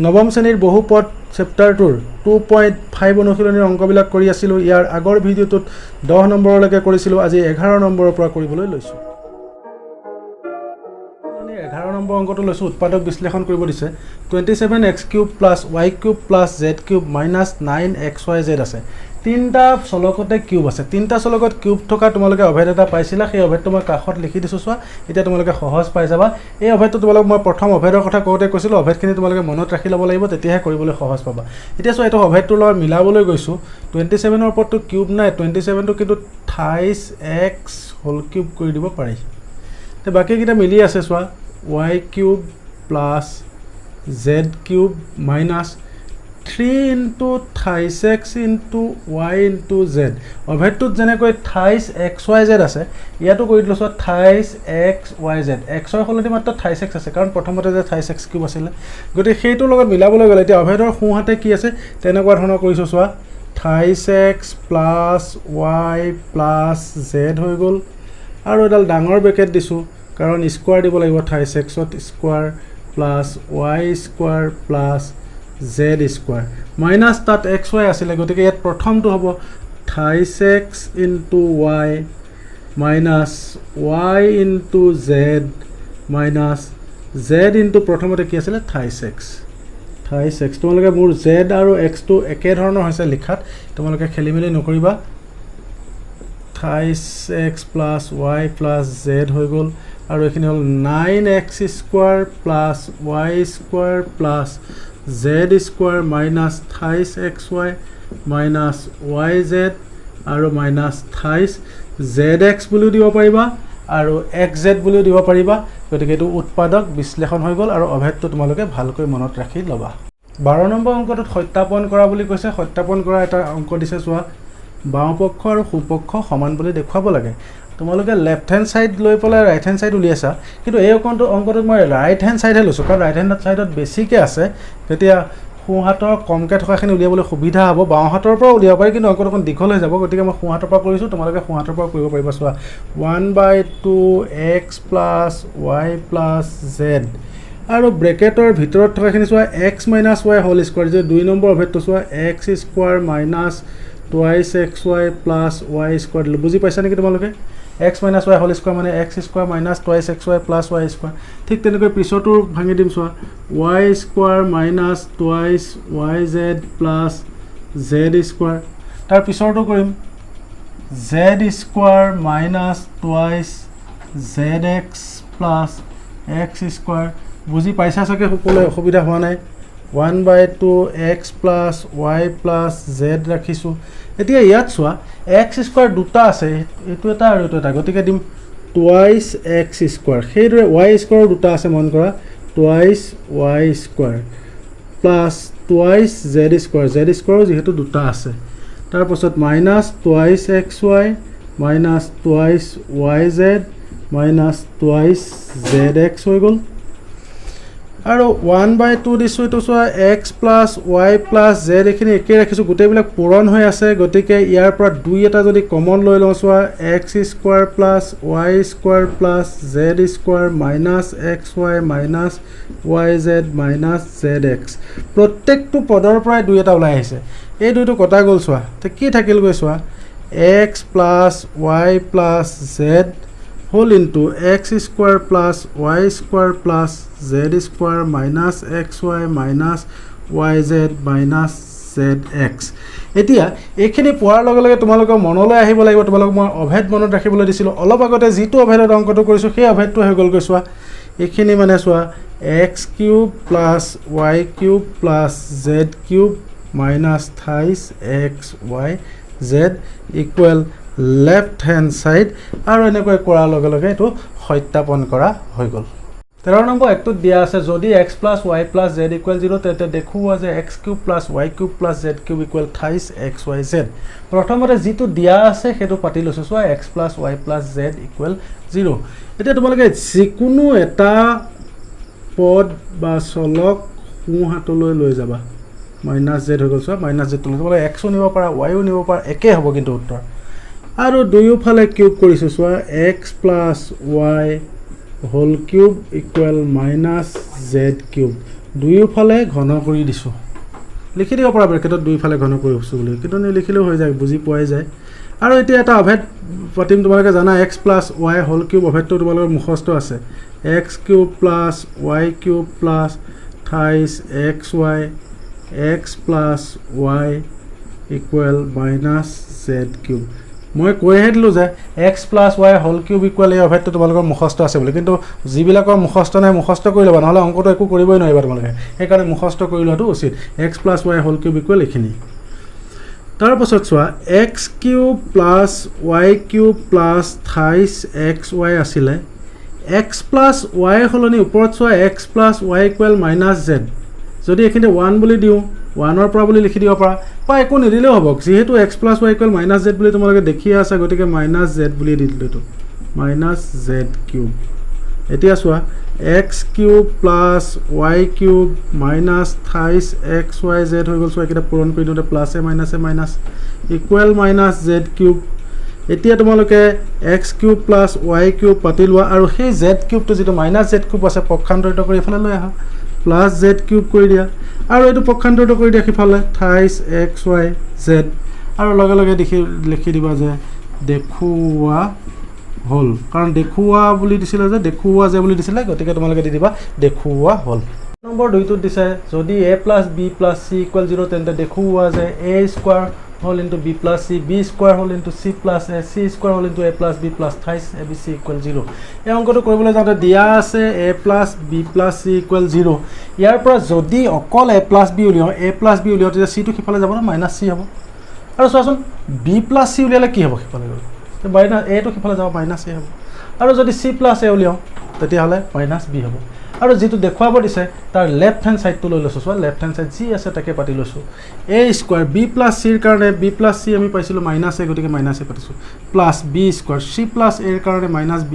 নৱম শ্ৰেণীৰ বহুপদ চেপ্টাৰটোৰ 2.5 অনুশীলনীৰ অংকবিলাক কৰি আছিলোঁ। ইয়াৰ আগৰ ভিডিঅ'টোত 10 নম্বৰলৈকে কৰিছিলোঁ। আজি 11 নম্বৰৰ পৰা কৰিবলৈ লৈছোঁ। 11 নম্বৰ অংকটো লৈছোঁ। উৎপাদক বিশ্লেষণ কৰিব দিছে। 27 x cube plus y cube plus z cube minus nine x y z আছে। তিনিটা চলকতে কিউব আছে। তিনিটা চলকত কিউব থকা তোমালোকে অভেদ এটা পাইছিলা। সেই অভেদটো মই কাষত লিখি দিছোঁ, চোৱা। এতিয়া তোমালোকে সহজ পাই যাবা। এই অভেদটো তোমালোক মই প্ৰথম অভেদৰ কথা কওঁতে কৈছিলোঁ, অভেদখিনি তোমালোকে মনত ৰাখি ল'ব লাগিব, তেতিয়াহে কৰিবলৈ সহজ পাবা। এতিয়া চোৱা, এইটো অভেদটোৰ লগত মিলাবলৈ গৈছোঁ। 27ৰ ওপৰততো কিউব নাই। 27টো কিন্তু থাইছ এক্স হোল কিউব কৰি দিব পাৰি। এতিয়া বাকীকেইটা মিলি আছে, চোৱা। Y cube plus z cube minus three into thrice x into y into z। অভেদটোত যেনেকৈ থাইছ এক্স ৱাই জেড আছে, ইয়াতো কৰি দিলোঁ, চোৱা। থাইছ এক্স ৱাই জেড, এক্সৰ সলনি মাত্ৰ থাইছ এক্স আছে, কাৰণ প্ৰথমতে যে থাইছ এক্স কিউব আছিলে। গতিকে সেইটোৰ লগত মিলাবলৈ গ'লে এতিয়া অভেদৰ সোঁহাতে কি আছে, তেনেকুৱা ধৰণৰ কৰিছোঁ, চোৱা। Thrice x plus y plus z হৈ গ'ল। আৰু এডাল ডাঙৰ ব্ৰেকেট দিছোঁ, কাৰণ স্কোৱাৰ দিব লাগিব থাইছ এক্সত, square plus y square plus z square minus তাত এক্স ৱাই আছিলে, গতিকে ইয়াত প্ৰথমটো হ'ব thrice x into y minus y into z minus z into প্ৰথমতে কি আছিলে? থাইছ এক্স, থাইছ এক্স। তোমালোকে মোৰ জেড আৰু এক্সটো একেধৰণৰ হৈছে লিখাত, তোমালোকে খেলি মেলি নকৰিবা। Thrice x plus y plus z হৈ গ'ল। আৰু এইখিনি হ'ল nine x square plus y square plus z square minus thrice x y minus y z আৰু মাইনাছ থাইছ জেড এক্স বুলিও দিব পাৰিবা আৰু এক্স জেড বুলিও দিব পাৰিবা। গতিকে এইটো উৎপাদক বিশ্লেষণ হৈ গ'ল আৰু অভেদটো তোমালোকে ভালকৈ মনত ৰাখি ল'বা। 12 নম্বৰ অংকটোত সত্যাপন কৰা বুলি কৈছে। সত্যাপন কৰা এটা অংক দিছে, চোৱা। বাওঁপক্ষ আৰু সোঁপক্ষ সমান বুলি দেখুৱাব লাগে। তোমালোকে লেফ্ট হেণ্ড ছাইড লৈ পেলাই ৰাইট হেণ্ড ছাইড উলিয়াইছা, কিন্তু এই অংকটোত মই ৰাইট হেণ্ড ছাইডহে লৈছোঁ, কাৰণ ৰাইট হেণ্ড ছাইডত বেছিকৈ আছে। তেতিয়া সোঁহাতৰ কমকৈ থকাখিনি উলিয়াবলৈ সুবিধা হ'ব। বাওঁহাতৰ পৰাও উলিয়াব পাৰি, কিন্তু অংকটো অকণ দীঘল হৈ যাব। গতিকে মই সোঁহাতৰ পৰা কৰিছোঁ, তোমালোকে সোঁহাতৰ পৰা কৰিব পাৰিবা। চোৱা, one by two x plus y plus z আৰু ব্ৰেকেটৰ ভিতৰত থকাখিনি চোৱা, x minus y whole square। যে 2 নম্বৰ অভেদটো চোৱা, x square minus twice x y plus y square দিলোঁ। বুজি পাইছা নেকি তোমালোকে? X minus y whole square মানে x square minus twice x y plus y square। ঠিক তেনেকৈ পিছতো ভাঙি দিম, চোৱা। Y square minus twice y z plus z square। তাৰ পিছৰটো কৰিম z square minus twice z x plus x square। বুজি পাইছা চাগে সকলোৱে, অসুবিধা হোৱা নাই? One by two x plus y plus z ৰাখিছোঁ। এতিয়া ইয়াত চোৱা, এক্স স্কোৱাৰ দুটা আছে, এইটো এটা আৰু এইটো এটা, গতিকে দিম টুৱাইছ এক্স স্কোৱাৰ। সেইদৰে ৱাই স্কোৱাৰো দুটা আছে, মন কৰা, twice y square plus twice z square, z স্কোৱাৰো যিহেতু দুটা আছে। তাৰপাছত minus twice x y minus twice y z minus twice z x হৈ গ'ল। আৰু ওৱান বাই টু দিছোঁ। এইটো চোৱা, x plus y plus z এইখিনি একেই ৰাখিছোঁ। গোটেইবিলাক পূৰণ হৈ আছে, গতিকে ইয়াৰ পৰা দুই এটা যদি কমন লৈ লওঁ, চোৱা, x square plus y square plus z square minus x y minus y z minus z x। প্ৰত্যেকটো পদৰ পৰাই দুই এটা ওলাই আহিছে। এই দুইটো কটা গ'ল, চোৱা। তে কি থাকিলগৈ চোৱা, x plus y plus z whole into x square plus y square plus z square minus x y minus y z minus z x। এতিয়া এইখিনি পোৱাৰ লগে লগে তোমালোকৰ মনলৈ আহিব লাগিব, তোমালোকক মই অভেদ মনত ৰাখিবলৈ দিছিলোঁ অলপ আগতে। যিটো অভেদত অংকটো কৰিছোঁ, সেই অভেদটো হৈ গ'লগৈ, চোৱা। এইখিনি মানে চোৱা, x cube plus y cube plus z cube minus thrice x y z equal left hand side। আৰু এনেকৈ কৰাৰ লগে লগে এইটো সত্যাপন কৰা হৈ গ'ল। 13 নম্বৰ একটোত দিয়া আছে, যদি x plus y plus z equal zero, তেন্তে দেখুওৱা যে x cube plus y cube plus z cube equal thrice x y z। প্ৰথমতে যিটো দিয়া আছে সেইটো পাতি লৈছোঁ, চোৱা, x plus y plus z equal zero। এতিয়া তোমালোকে যিকোনো এটা পদ বা চলক সোঁহাতলৈ লৈ যাবা। মাইনাছ জেড হৈ গ'ল, চোৱা। মাইনাছ জেডটো লৈ তোমালোকে এক্সো নিব পাৰা, ৱাইও নিব পাৰা, একেই হ'ব কিন্তু উত্তৰ। আৰু দুয়োফালে কিউব কৰিছোঁ, চোৱা, x plus y whole cube equal minus z cube। দুয়োফালে ঘন কৰি দিছোঁ। লিখি দিব পৰা ব্ৰেকেটত দুয়োফালে ঘন কৰিছোঁ বুলি, কিন্তু নিলিখিলেও হৈ যায়, বুজি পোৱাই যায়। আৰু এতিয়া এটা অভেদ পাতিম। তোমালোকে জানা, x plus y whole cube অভেদটো তোমালোকৰ মুখস্থ আছে। X cube plus y cube plus thrice x y x plus y equal minus z cube। মই কৈহে দিলোঁ যে x plus y whole cube equal এই অভেদটো তোমালোকৰ মুখস্থ আছে বুলি, কিন্তু যিবিলাকৰ মুখস্থ নাই, মুখস্থ কৰি ল'বা, নহ'লে অংকটো একো কৰিবই নোৱাৰিবা তোমালোকে। সেইকাৰণে মুখস্থ কৰি লোৱাটো উচিত। X plus y whole cube equal এইখিনি। তাৰপাছত চোৱা, x cube plus y cube plus thrice x y আছিলে। এক্স প্লাছ ৱাইৰ সলনি ওপৰত চোৱা, x plus y equal minus z। যদি এইখিনি ওৱান বুলি দিওঁ, ওৱানৰ পৰা বুলি লিখি দিব পাৰা বা একো নিদিলেও হ'ব। যিহেতু x plus y equal minus z বুলি তোমালোকে দেখিয়ে আছা, গতিকে মাইনাছ জেড বুলি দি দিলোঁ এইটো, মাইনাছ জেড কিউব। এতিয়া চোৱা, x cube plus y cube minus thrice x y z হৈ গ'ল। চোৱা, এইকেইটা পূৰণ কৰি দিওঁতে প্লাছে মাইনাছে minus, equal minus z cube। এতিয়া তোমালোকে x cube plus y cube পাতি লোৱা আৰু সেই জেড কিউবটো, যিটো মাইনাছ জেড কিউব আছে, পক্ষান্তৰিত কৰি এইফালে লৈ আহা, প্লাছ জেড কিউব কৰি দিয়া আৰু এইটো পক্ষান্তৰিত কৰি দিয়া সিফালে, থ্ৰাইছ এক্স ৱাই জেড। আৰু লগে লগে দেখি লিখি দিবা যে দেখুওৱা হ'ল। কাৰণ দেখুওৱা বুলি দিছিলে যে, দেখুওৱা যে বুলি দিছিলে, গতিকে তোমালোকে দি দিবা দেখুওৱা হ'ল। নম্বৰ 2টোত দিছে, যদি a plus b plus c equal zero, তেন্তে দেখুওৱা যে a square whole into b plus c, b square whole into c plus a, c square whole into a plus b plus thrice a b c equal zero। এই অংকটো কৰিবলৈ যাওঁতে দিয়া আছে a plus b plus c equal zero। ইয়াৰ পৰা যদি অকল A plus B উলিয়াওঁ, এ প্লাছ বি উলিয়াওঁ, তেতিয়া চিটো সিফালে যাব ন, মাইনাছ চি হ'ব। আৰু চোৱাচোন, বি প্লাছ চি উলিয়ালে কি হ'ব? সিফালে গ'ল মাইনাছ, এটো সিফালে যাব, মাইনাছ এ হ'ব। আৰু যদি চি প্লাছ এ উলিয়াওঁ, তেতিয়াহ'লে মাইনাছ বি হ'ব। আৰু যিটো দেখুৱাব দিছে, তাৰ লেফ্ট হেণ্ড ছাইডটো লৈ লৈছোঁ। চোৱা, লেফ্ট হেণ্ড ছাইড যি আছে তাকে পাতি লৈছোঁ। এ স্কুৱাৰ, বি প্লাছ চিৰ কাৰণে বি প্লাছ চি আমি পাইছিলোঁ মাইনাছ এ, গতিকে মাইনাছ এ পাতিছোঁ, plus b square, c plus এৰ কাৰণে minus b,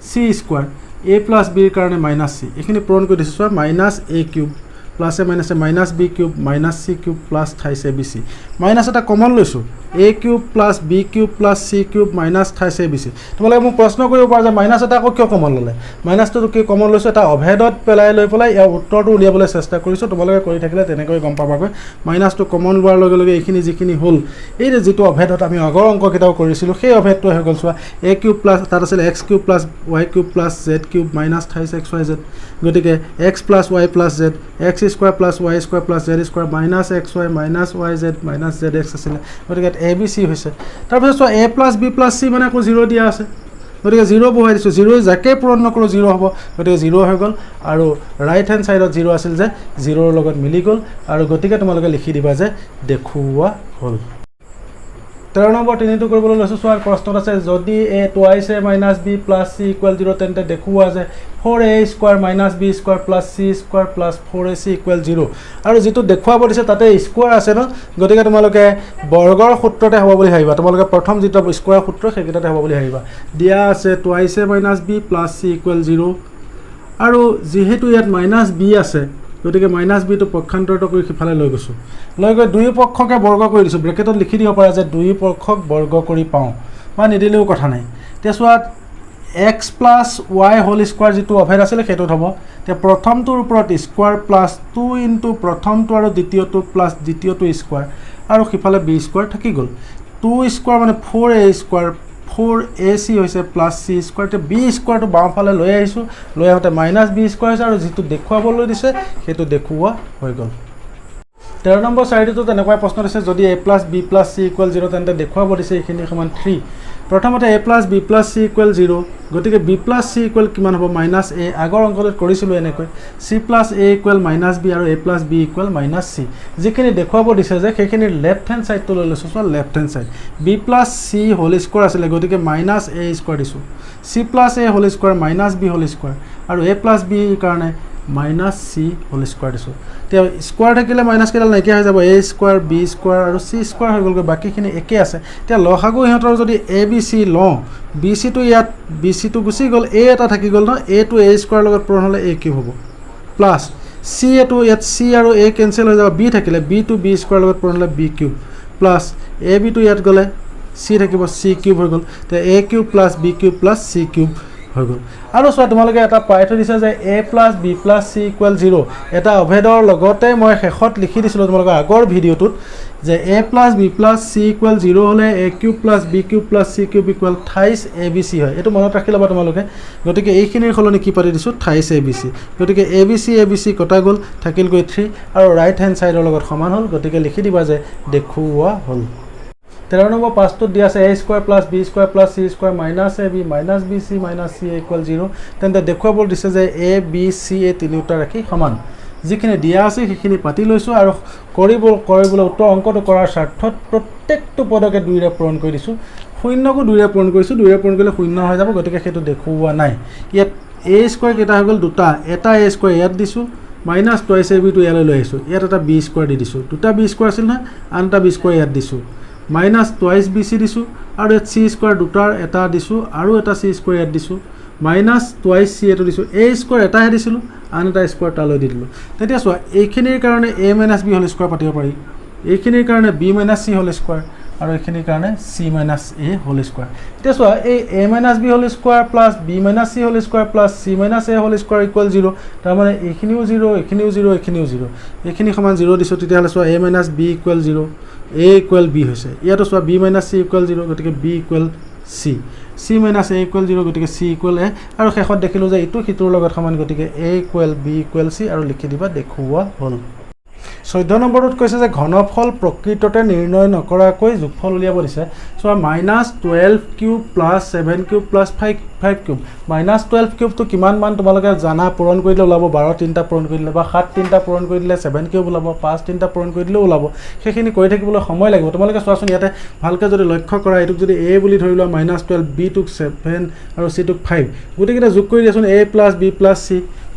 c square, a plus বিৰ কাৰণে মাইনাছ চি। এইখিনি পূৰণ কৰি দিছোঁ। চোৱা, minus a cube plus a minus a minus b cube minus c cube plus thrice a b c। Minus এটা কমন লৈছোঁ, a cube plus b cube plus c cube minus thrice a b c। তোমালোকে মোক প্ৰশ্ন কৰিব পাৰা যে minus এটা আকৌ কিয় কমন ল'লে? মাইনাছটো কিয় কমন লৈছোঁ? এটা অভেদত পেলাই লৈ পেলাই ইয়াৰ উত্তৰটো উলিয়াবলৈ চেষ্টা কৰিছোঁ। তোমালোকে কৰি থাকিলে তেনেকৈ গম পাবাগৈ। মাইনাছটো কমন লোৱাৰ লগে লগে এইখিনি যিখিনি হ'ল, এই যে যিটো অভেদত আমি আগৰ অংককেইটাও কৰিছিলোঁ, সেই অভেদটো হৈ গ'ল। চোৱা, এ কিউব প্লাছ, তাত আছিলে x cube plus y cube plus z cube minus thrice x y z। গতিকে x plus y plus z, x square plus y square plus z square minus x y minus y z minus z x আছিলে। গতিকে ইয়াত A B C হৈছে। তাৰপিছত চোৱা, a plus b plus c মানে আকৌ zero' দিয়া আছে, গতিকে জিৰ' বহুৱাই দিছোঁ। জিৰ'ই যাকে পূৰণ নকৰোঁ জিৰ' হ'ব, গতিকে জিৰ' হৈ গ'ল। আৰু ৰাইট হেণ্ড ছাইডত জিৰ' আছিল যে, জিৰ'ৰ লগত মিলি গ'ল। আৰু গতিকে তোমালোকে লিখি দিবা যে দেখুওৱা হ'ল। 13 নম্বৰ 3টো কৰিবলৈ লৈছোঁ। চোৱাৰ, প্ৰশ্নত আছে, যদি a twice a minus b plus c equal zero, তেন্তে দেখুওৱা যে four a square minus b square plus c square plus four a c equal zero। আৰু যিটো দেখুৱাব দিছে তাতে স্কোৱাৰ আছে ন, গতিকে তোমালোকে বৰ্গৰ সূত্ৰতে হ'ব বুলি ভাবিবা। তোমালোকে প্ৰথম যিটো স্কোৱাৰ সূত্ৰ, সেইকেইটাতে হ'ব বুলি ভাবিবা। দিয়া আছে twice a minus b plus c equal zero। আৰু যিহেতু ইয়াত মাইনাছ বি আছে, গতিকে মাইনাছ বিটো পক্ষান্তৰিত কৰি সিফালে লৈ গৈছোঁ। লৈ গৈ দুয়ো পক্ষকে বৰ্গ কৰি দিছোঁ। ব্ৰেকেটত লিখি দিব পৰা যে দুয়ো পক্ষক বৰ্গ কৰি পাওঁ, বা নিদিলেও কথা নাই। এতিয়া চোৱা, x plus y whole square যিটো অভেদ আছিলে, সেইটোত হ'ব। এতিয়া প্ৰথমটোৰ ওপৰত স্কোৱাৰ প্লাছ টু ইনটু প্ৰথমটো আৰু দ্বিতীয়টো প্লাছ দ্বিতীয়টো স্কোৱাৰ, আৰু সিফালে বি স্কোৱাৰ থাকি গ'ল। টু স্কোৱাৰ মানে four a square, four a c হৈছে, প্লাছ চি স্কোৱাৰ। এতিয়া বি স্কোৱাৰটো বাওঁফালে লৈ আহিছোঁ। লৈ আহোঁতে মাইনাছ বি স্কোৱাৰ হৈছে আৰু যিটো দেখুৱাবলৈ দিছে, সেইটো দেখুওৱা হৈ গ'ল। 13 নম্বৰ 4টোতো তেনেকুৱাই প্ৰশ্ন দিছে। যদি a plus b plus c equal zero, তেন্তে দেখুৱাব দিছে এইখিনি সমান থ্ৰী। প্ৰথমতে a plus b plus c equal zero, গতিকে বি প্লাছ চি ইকুৱেল কিমান হ'ব? মাইনাছ এ। আগৰ অংকটোত কৰিছিলোঁ এনেকৈ। C plus a equal minus b আৰু a plus b equal minus c। যিখিনি দেখুৱাব দিছে যে, সেইখিনিৰ লেফ্ট হেণ্ড ছাইডটো লৈ লৈছোঁ। চোৱা, left hand side b plus c whole square আছিলে, গতিকে মাইনাছ এ স্কোৱাৰ দিছোঁ। C plus a whole square minus b whole square আৰু এ প্লাছ বিৰ কাৰণে মাইনাছ চি হোল স্কোৱাৰ দিছোঁ। এতিয়া স্কোৱাৰ থাকিলে মাইনাছ কেইডাল নাইকিয়া হৈ যাব। এ স্কোৱাৰ, বি স্কোৱাৰ আৰু চি স্কোৱাৰ হৈ গ'লগৈ, বাকীখিনি একে আছে। এতিয়া লসাগু ইহঁতৰ যদি এ বি চি লওঁ, বি চিটো ইয়াত বি চিটো গুচি গ'ল, এ এটা থাকি গ'ল ন। এটো এ স্কোৱাৰৰ লগত পূৰণ হ'লে এ কিউব হ'ব, প্লাছ চি এটো ইয়াত চি আৰু এ কেঞ্চেল হৈ যাব, বি থাকিলে বিটো বি স্কোৱাৰৰ লগত পূৰণ হ'লে বি কিউব, প্লাছ এ বিটো ইয়াত গ'লে চি থাকিব, চি কিউব হৈ গ'ল। এতিয়া a cube plus b cube plus c cube হৈ গ'ল। আৰু চোৱা, তোমালোকে এটা পাই থৈ দিছা যে a plus b plus c equal zero'। এটা অভেদৰ লগতে মই শেষত লিখি দিছিলোঁ তোমালোকৰ আগৰ ভিডিঅ'টোত যে a plus b plus c equal zero' হ'লে a cube plus b cube plus c cube equal thrice a b c হয়। এইটো মনত ৰাখি ল'বা তোমালোকে। গতিকে এইখিনিৰ সলনি কি পাতি দিছোঁ? থাইছ এ বি চি। গতিকে a b c, a b c কটা গ'ল, থাকিলগৈ থ্ৰী আৰু ৰাইট হেণ্ড ছাইডৰ লগত সমান হ'ল। গতিকে লিখি দিবা যে দেখুওৱা হ'ল। 13 নম্বৰ পাঁচটোত দিয়া আছে a square plus b square plus c square minus a b minus b c minus c a equal zero'। তেন্তে দেখুৱাবলৈ দিছে যে এ বি চি এ তিনিওটা ৰাশি সমান। যিখিনি দিয়া আছে সেইখিনি পাতি লৈছোঁ আৰু কৰিবলৈ উত্তৰ অংকটো কৰাৰ স্বাৰ্থত প্ৰত্যেকটো পদকে দুইৰে পূৰণ কৰি দিছোঁ। শূন্যকো দুইৰে পূৰণ কৰিছোঁ। দুইৰে পূৰণ কৰিলে শূন্য হৈ যাব, গতিকে সেইটো দেখুওৱা নাই। ইয়াত এ স্কুৱাৰ কেইটা হৈ গ'ল? দুটা। এটা এ স্কুৱাৰ ইয়াত দিছোঁ, মাইনাছ টুৱাইছ এ বিটো ইয়ালৈ লৈ আহিছোঁ। ইয়াত এটা বি স্কুৱাৰ দি দিছোঁ। দুটা বি স্কুৱাৰ আছিল নহয়, আন এটা বি স্কুৱাৰ ইয়াত দিছোঁ। মাইনাছ টুৱাইছ বি চি দিছোঁ আৰু ইয়াত চি স্কুৱাৰ দুটাৰ এটা দিছোঁ আৰু এটা চি স্কুৱাৰ ইয়াত দিছোঁ। মাইনাছ টুৱাইছ চি এইটো দিছোঁ। এ স্কুৱাৰ এটাহে দিছিলোঁ, আন এটা স্কুৱাৰ তালৈ দি দিলোঁ। তেতিয়া চোৱা, এইখিনিৰ কাৰণে a minus b whole square পাতিব পাৰি, এইখিনিৰ কাৰণে b minus c whole square আৰু এইখিনিৰ কাৰণে c minus a whole square। এতিয়া চোৱা, এই a minus b whole square plus b minus c whole square plus c minus a whole square equal zero'। তাৰমানে এইখিনিও জিৰ', এইখিনিও জিৰ', এইখিনিও জিৰ'। এইখিনি সমান জিৰ' দিছোঁ। তেতিয়াহ'লে চোৱা, a minus b equal zero', a equal b হৈছে। ইয়াতো চোৱা, b minus c equal zero', গতিকে b equal c, c minus a equal zero', গতিকে চি ইকুৱেল এ। আৰু শেষত দেখিলোঁ যে ইটো সিটোৰ লগত সমান, গতিকে a equal b equal c আৰু লিখি দিবা দেখুওৱা হ'ল। 14 নম্বৰটোত কৈছে যে ঘনফল প্ৰকৃততে নিৰ্ণয় নকৰাকৈ যোগফল উলিয়াব দিছে। চোৱা, minus 12 cube plus seven cube plus five cube। Minus 12 কিউবটো কিমান মান তোমালোকে জানা। পূৰণ কৰি দিলে ওলাব। 12 তিনিটা পূৰণ কৰি দিলে বা সাত তিনিটা পূৰণ কৰি দিলে ছেভেন কিউব ওলাব, পাঁচ তিনিটা পূৰণ কৰি দিলেও ওলাব। সেইখিনি কৰি থাকিবলৈ সময় লাগিব। তোমালোকে চোৱাচোন, ইয়াতে ভালকৈ যদি লক্ষ্য কৰা, এইটোক যদি এ বুলি ধৰি লোৱা, মাইনাছ 12, বিটোক ছেভেন আৰু চিটোক ফাইভ, গোটেইকেইটা যোগ কৰি দিয়াচোন। A plus b plus c,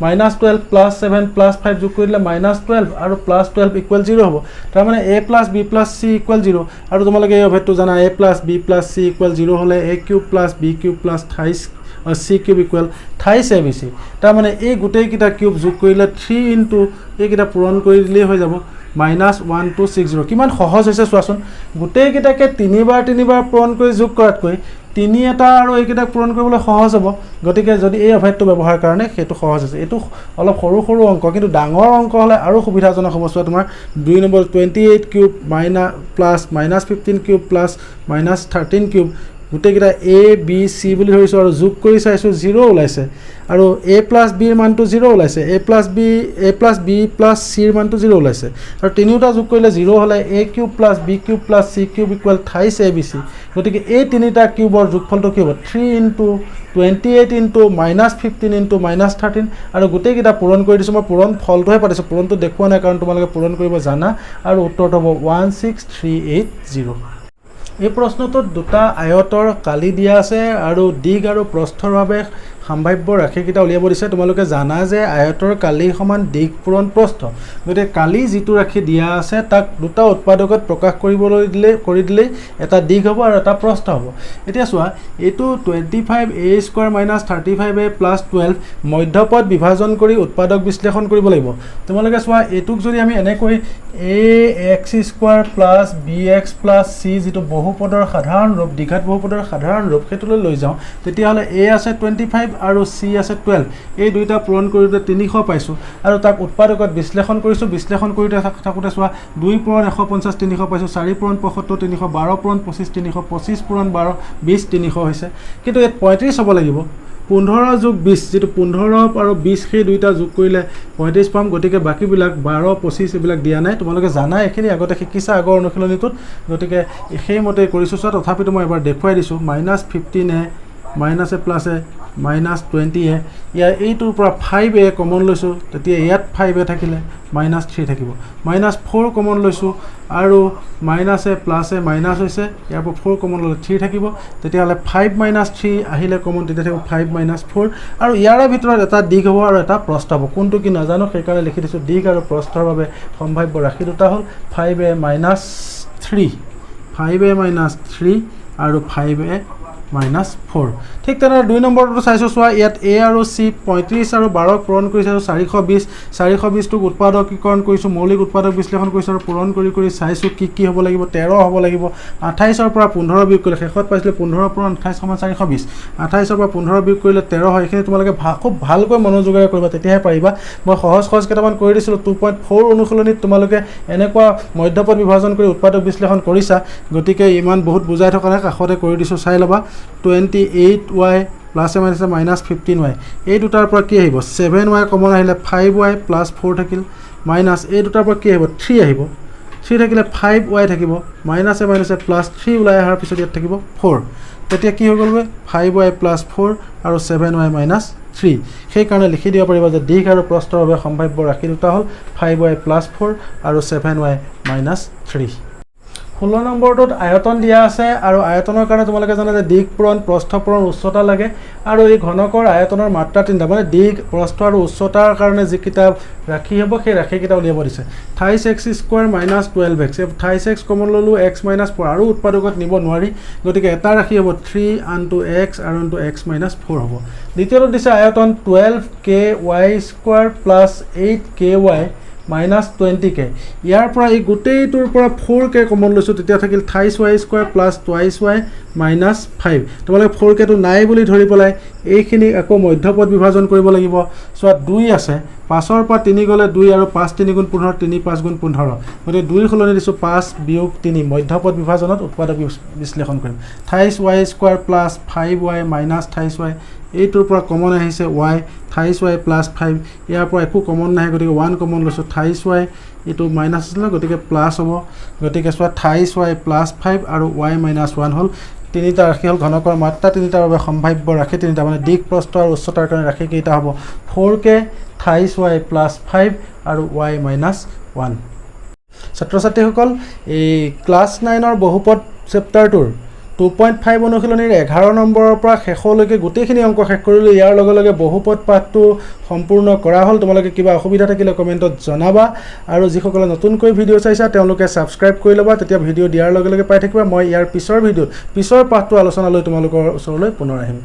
minus 12 plus seven plus five যোগ কৰি দিলে মাইনাছ 12 আৰু প্লাছ 12 ইকুৱেল জিৰ' হ'ব। তাৰমানে a plus b plus c equal zero'। আৰু তোমালোকে এই অভেদটো জানা, a plus b plus c equal zero' হ'লে a cube plus b cube plus thrice c cube equal thrice a b c। তাৰমানে এই গোটেইকেইটা কিউব যোগ কৰিলে থ্ৰী ইনটু এইকেইটা পূৰণ কৰি দিলেই হৈ যাব মাইনাছ 1260। কিমান সহজ হৈছে চোৱাচোন। গোটেইকেইটাকে তিনিবাৰ তিনিবাৰ পূৰণ কৰি যোগ কৰাতকৈ তিনি এটা আৰু এইকেইটাক পূৰণ কৰিবলৈ সহজ হ'ব। গতিকে যদি এই অভেদটো ব্যৱহাৰ কাৰণে সেইটো সহজ হৈছে। এইটো অলপ সৰু সৰু অংক, কিন্তু ডাঙৰ অংক হ'লে আৰু সুবিধাজনক হ'ব। চোৱা, তোমাৰ 2 number 28 cube plus minus 15 cube plus minus 13 cube, গোটেইকেইটা এ বি চি বুলি ধৰিছোঁ আৰু যোগ কৰি চাইছোঁ, জিৰ' ওলাইছে। আৰু এ প্লাছ বিৰ মানটো জিৰ' ওলাইছে, a plus b plus চিৰ মানটো জিৰ' ওলাইছে আৰু তিনিওটা যোগ কৰিলে জিৰ' হ'লে a cube plus b cube plus c cube equal thrice a b c। গতিকে এই তিনিটা কিউবৰ যোগফলটো কি হ'ব? Three into 28 into minus 15 into minus 13 আৰু গোটেইকেইটা পূৰণ কৰি দিছোঁ। মই পূৰণ ফলটোহে পাতিছোঁ, পূৰণটো দেখুওৱা নাই, কাৰণ তোমালোকে পূৰণ কৰিব জানা। আৰু উত্তৰটো হ'ব 16380। এই প্ৰশ্নটোত দুটা আয়তৰ কালি দিয়া আছে আৰু দীঘ আৰু প্ৰস্থৰ বাবে সম্ভাৱ্য ৰাশিকেইটা উলিয়াব দিছে। তোমালোকে জানা যে আয়তৰ কালি সমান দীঘ পূৰণ প্ৰস্থ। গতিকে কালি যিটো ৰাশি দিয়া আছে, তাক দুটা উৎপাদকত প্ৰকাশ কৰিবলৈ দিলে কৰি দিলেই এটা দীঘ হ'ব আৰু এটা প্ৰস্থ হ'ব। এতিয়া চোৱা, এইটো 25 a square minus 35 a plus 12, মধ্যপদ বিভাজন কৰি উৎপাদক বিশ্লেষণ কৰিব লাগিব। তোমালোকে চোৱা, এইটোক যদি আমি এনেকৈ a x square plus b x plus c, যিটো বহুপদৰ সাধাৰণ ৰূপ, দ্বিঘাত বহুপদৰ সাধাৰণ ৰূপ, সেইটোলৈ লৈ যাওঁ, তেতিয়াহ'লে এ আছে 25 আৰু চি আছে 12। এই দুইটা পূৰণ কৰোঁতে 300 পাইছোঁ আৰু তাক উৎপাদকত বিশ্লেষণ কৰিছোঁ। বিশ্লেষণ কৰোঁতে থাকোঁতে চোৱা, দুই পূৰণ 150 300 পাইছোঁ, চাৰি পূৰণ 75 300, 12 পূৰণ 25 300, 25 পূৰণ 12 20 300 হৈছে। কিন্তু ইয়াত 35 হ'ব লাগিব। 15 যোগ 20, যিটো 15 আৰু 20, সেই দুইটা যোগ কৰিলে 35 পাম। গতিকে বাকীবিলাক 12, 25 এইবিলাক দিয়া নাই। তোমালোকে জানা, এইখিনি আগতে শিকিছা আগৰ অনুশীলনীটোত। গতিকে সেইমতে কৰিছোঁ। চোৱা, তথাপিতো মই এবাৰ দেখুৱাই দিছোঁ। Minus 15 a, minus a plus a, minus 20 a। ইয়াৰ এইটোৰ পৰা ফাইভ এ কমন লৈছোঁ, তেতিয়া ইয়াত ফাইভ এ থাকিলে মাইনাছ থ্ৰী থাকিব। মাইনাছ ফ'ৰ কমন লৈছোঁ আৰু minus a plus a minus হৈছে। ইয়াৰ পৰা ফ'ৰ কমন ল'লে থ্ৰী থাকিব। তেতিয়াহ'লে ফাইভ মাইনাছ থ্ৰী আহিলে কমন, তেতিয়া থাকিব ফাইভ মাইনাছ ফ'ৰ। আৰু ইয়াৰে ভিতৰত এটা দীঘ হ'ব আৰু এটা প্ৰস্থ হ'ব। কোনটো কি নাজানো, সেইকাৰণে লিখি দিছোঁ। দীঘ আৰু প্ৰস্থৰ বাবে সম্ভাৱ্য ৰাশি দুটা হ'ল five a minus three, five a minus three আৰু ফাইভ এ মাইনাছ ফ'ৰ। ঠিক তেনেদৰে 2 নম্বৰটো চাইছোঁ, চোৱা ইয়াত এ আৰু চি 35 আৰু 12ক পূৰণ কৰি চাইছোঁ 420, 420টোক উৎপাদকীকৰণ কৰিছোঁ, মৌলিক উৎপাদক বিশ্লেষণ কৰিছোঁ আৰু পূৰণ কৰি কৰি চাইছোঁ কি কি হ'ব লাগিব। 13 হ'ব লাগিব, 28ৰ পৰা 15 বিয়োগ কৰিলে শেষত পাইছিলোঁ 15 পূৰণ 28 সমান 420, 28ৰ পৰা 15 বিয়োগ কৰিলে 13 হয়। এইখিনি তোমালোকে খুব ভালকৈ মনোযোগেৰে কৰিবা, তেতিয়াহে পাৰিবা। মই সহজ সহজ কেইটামান কৰি দিছিলোঁ। 2.4 অনুশীলনীত তোমালোকে এনেকুৱা মধ্যপদ বিভাজন কৰি উৎপাদক বিশ্লেষণ কৰিছা, গতিকে ইমান বহুত বুজাই থকা নাই, কাষতে কৰি দিছোঁ, চাই ল'বা। 28 y প্লাছে মাইনাছে মাইনাছ 15 ৱাই, এই দুটাৰ পৰা কি আহিব? 7 ৱাই কমন আহিলে 5 ৱাই প্লাছ ফ'ৰ থাকিল, মাইনাছ এই দুটাৰ পৰা কি আহিব? থ্ৰী আহিব, থ্ৰী থাকিলে 5 ৱাই থাকিব, মাইনাছে মাইনাছে প্লাছ, থ্ৰী ওলাই অহাৰ পিছত ইয়াত থাকিব ফ'ৰ। তেতিয়া কি হৈ গ'লগৈ? 5 ৱাই প্লাছ ফ'ৰ আৰু 7 ৱাই মাইনাছ থ্ৰী। সেইকাৰণে লিখি দিব পাৰিবা যে দীঘ আৰু প্ৰস্থৰ বাবে সম্ভাৱ্য ৰাশি দুটা হ'ল 5 ৱাই প্লাছ ফ'ৰ আৰু 7 ৱাই মাইনাছ থ্ৰী। 16 নম্বৰটোত আয়তন দিয়া আছে আৰু আয়তনৰ কাৰণে তোমালোকে জানা যে দীঘ পূৰণ প্ৰস্থ পূৰণ উচ্চতা লাগে আৰু এই ঘনকৰ আয়তনৰ মাত্ৰা তিনিটা, মানে দীঘ, প্ৰস্থ আৰু উচ্চতাৰ কাৰণে যিকেইটা ৰাশি হ'ব সেই ৰাশিকেইটা উলিয়াব দিছে। 28 x square minus 12 x, এই 28 এক্স কমন ল'লোঁ, এক্স মাইনাছ ফ'ৰ, আৰু উৎপাদকত নিব নোৱাৰি, গতিকে এটা ৰাশি হ'ব থ্ৰী ইনটু এক্স আৰু ইনটু এক্স মাইনাছ ফ'ৰ হ'ব। দ্বিতীয়টো দিছে আয়তন 12 k y square plus 8 k y minus 20 k। ইয়াৰ পৰা এই গোটেইটোৰ পৰা ফ'ৰ কে কমন লৈছোঁ, তেতিয়া থাকিল 28 y square plus twice y minus 5। তোমালোকে ফ'ৰ কেটো নাই বুলি ধৰি পেলাই এইখিনি আকৌ মধ্যপদ বিভাজন কৰিব লাগিব। চোৱা, দুই আছে, পাঁচৰ পৰা তিনি গ'লে দুই আৰু পাঁচ তিনি গুণ 15, তিনি পাঁচ গুণ 15, গতিকে দুইৰ সলনি দিছোঁ পাঁচ বিয়োগ তিনি। মধ্যপদ বিভাজনত উৎপাদক বিশ্লেষণ কৰিম। 28 y square plus 5 y minus 28 y, এইটোৰ পৰা কমন আহিছে ৱাই, 28 ৱাই প্লাছ 5। ইয়াৰ পৰা একো কমন নাহে, গতিকে ওৱান কমন লৈছোঁ, 28 ৱাই, এইটো মাইনাছ আছিলে গতিকে প্লাছ হ'ব। গতিকে চোৱা, 28 ৱাই প্লাছ 5 আৰু ৱাই মাইনাছ ওৱান হ'ল। তিনিটা ৰাশি হ'ল ঘনকৰ মাত্ৰা তিনিটাৰ বাবে সম্ভাৱ্য ৰাশি তিনিটা, মানে দীঘ, প্ৰস্থ আৰু উচ্চতাৰ কাৰণে ৰাশি কেইটা হ'ব? 4 কে, 28 ৱাই প্লাছ 5 আৰু ৱাই মাইনাছ ওৱান। ছাত্ৰ ছাত্ৰীসকল, এই ক্লাছ 9ৰ বহুপদ চেপ্টাৰটোৰ 2.5 অনুশীলনীৰ 11 নম্বৰৰ পৰা শেষলৈকে গোটেইখিনি অংক শেষ কৰিলোঁ। ইয়াৰ লগে লগে বহুপদ পাঠটো সম্পূৰ্ণ কৰা হ'ল। তোমালোকে কিবা অসুবিধা থাকিলে কমেণ্টত জনাবা আৰু যিসকলে নতুনকৈ ভিডিঅ' চাইছা তেওঁলোকে ছাবস্ক্ৰাইব কৰি ল'বা, তেতিয়া ভিডিঅ' দিয়াৰ লগে লগে পাই থাকিবা। মই ইয়াৰ পিছৰ ভিডিঅ'ত পিছৰ পাঠটো আলোচনা লৈ তোমালোকৰ ওচৰলৈ পুনৰ আহিম।